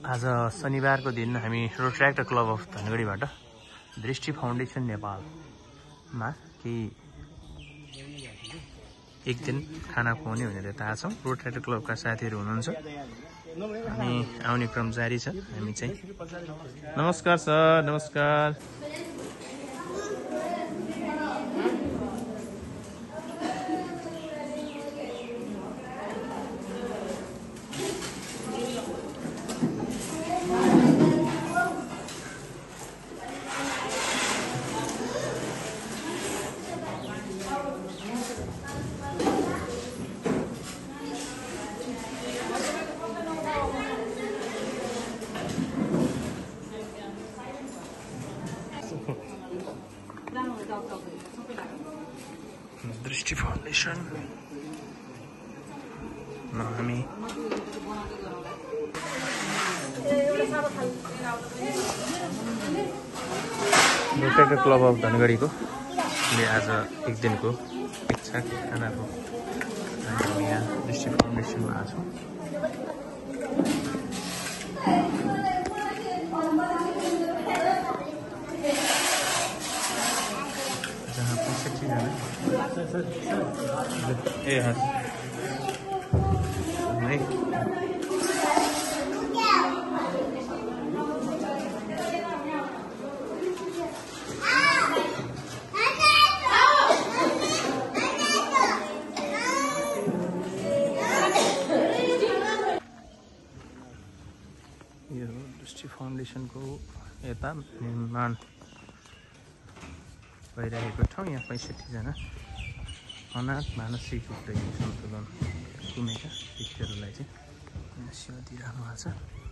आज शनिबारको दिन हामी रोट्र्याक्टर क्लब अफ धनगढीबाट दृष्टि फाउन्डेसन नेपालमा केही एक दिन खाना खुवाउने भनेर यता आछौँ। रोट्र्याक्टर क्लबका साथीहरू हुनुहुन्छ अनि आउने क्रम जारी छ। हामी चाहिँ नमस्कार सर, नमस्कार। दृष्टि फाउन्डेसन हामी रोट्र्याक्टर क्लब अफ धनगढीको आज एक दिनको इच्छा खानाको हामी यहाँ दृष्टि फाउन्डेसनमा आएको छौँ। जहाँ 65 जना ए हजुर यो दृष्टि फाउन्डेसनको यता निर्माण भइरहेको ठाउँ। यहाँ 65 जना अनाथ मानसिक रूपले सन्तुलन गुमेका व्यक्तिहरूलाई चाहिँ सेवा दिइरहनु भएको छ।